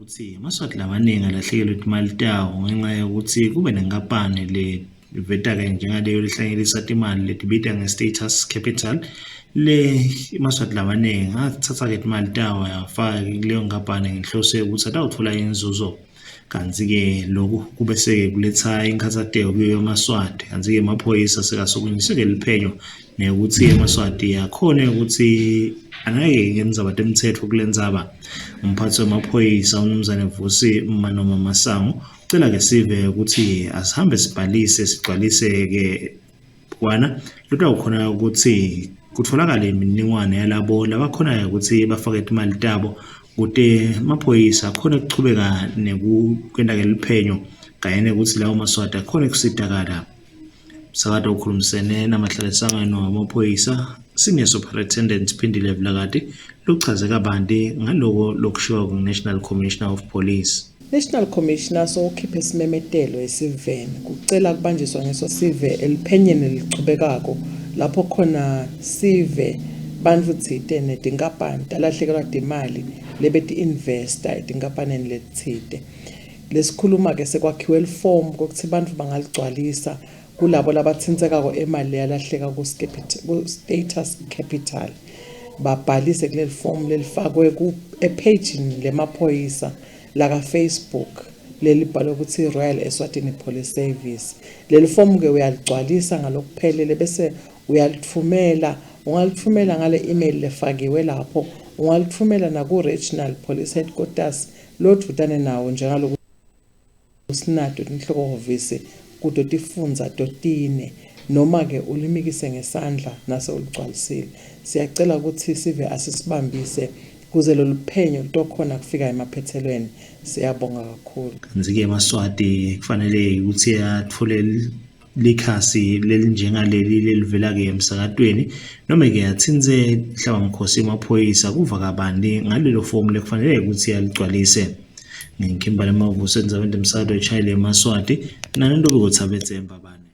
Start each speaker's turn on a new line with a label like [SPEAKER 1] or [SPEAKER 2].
[SPEAKER 1] ukuthi emaSwati lamaningi alahlekelwe timali tawo ngenxa yokuthi kube nenkampani leveta-ke njengaleyo lehlanyelisa timali letibita nge-Status Capital le emaSwati lamaningi athatha-ke timali tawo ayafaka kuleyo nkampani ngenhloso yokuthi atawuthola inzuzo. Kanti-ke lokhu kube sekuletha inkathateko kuyo emaSwati. Kanti-ke emaphoyisa sekasukunyiswe-ke liphenyo nekuthi emaSwati akhone ukuthi anakeke ngendzaba temtsetfo kule ndzaba. Umphathi wemaphoyisa uMnumzane Vusi Manoma Masango ucela-ke sive ukuthi asihambe sibhalise sigcwalise-ke bukwana lotawukhona ukuthi kutholakale imininingwane yalabo labakhonayo ukuthi bafake timali tabo kute emaphoyisa akhone kuchubeka nekukwenta-ke liphenyo kanye nekuthi lawo maswati akhone kusitakala. Umsakato ukhulumisene namahlalesangano wamaphoyisa Senior Superintendent Phindile Vilakati lochaze kabanti ngaloko lokushiwo ku-National Commissioner of Police.
[SPEAKER 2] National Commissioner sowukhiphe simemetelo esiveni kucela kubanjiswa ngeso sive eliphenyeni lelichubekako lapho khona sive bantfu tsite netinkampani talahlekelwa timali lebeti-investa etinkampaneni letitsite. Lesikhuluma-ke sekwakhiwe lifomu kokuthi bantfu bangaligcwalisa kulabo labatsintsekako emali leyalahleka ku-Status Capital babhalise kuleli fomu lelifakwe ephejini lemaphoyisa laka-Facebook lelibhalwe ukuthi Royal Eswatini Police Service. Leli fomu-ke uyaligcwalisa ngalokuphelele bese uyalitfumela. Ungalitfumela ngale email lefakiwe lapho, ungalitfumela naku-Regional Police Headquarters lodvutane nawo njengaloku sinato tinhlokohhovisi kuto tifundza totine noma-ke ulimikise ngesandla nase uligcwalisile. Siyacela ukuthi sive asisibambise kuze loluphenyo lutokhona kufika emaphethelweni. Siyabonga kakhulu.
[SPEAKER 1] Kantsi-ke emaSwati kufanele ukuthi atfole likhasi lelinjengaleli lelivela-ke emsakatweni noma-ke atsintse hlabamkhosi emaphoyisa kuva kabanti ngalelo fomu lekufanele ukuthi aligcwalise. Nginkimba lemavuso endzaweni temsakato eshayile emaSwati nanentobeko Tsabetse Mbabane.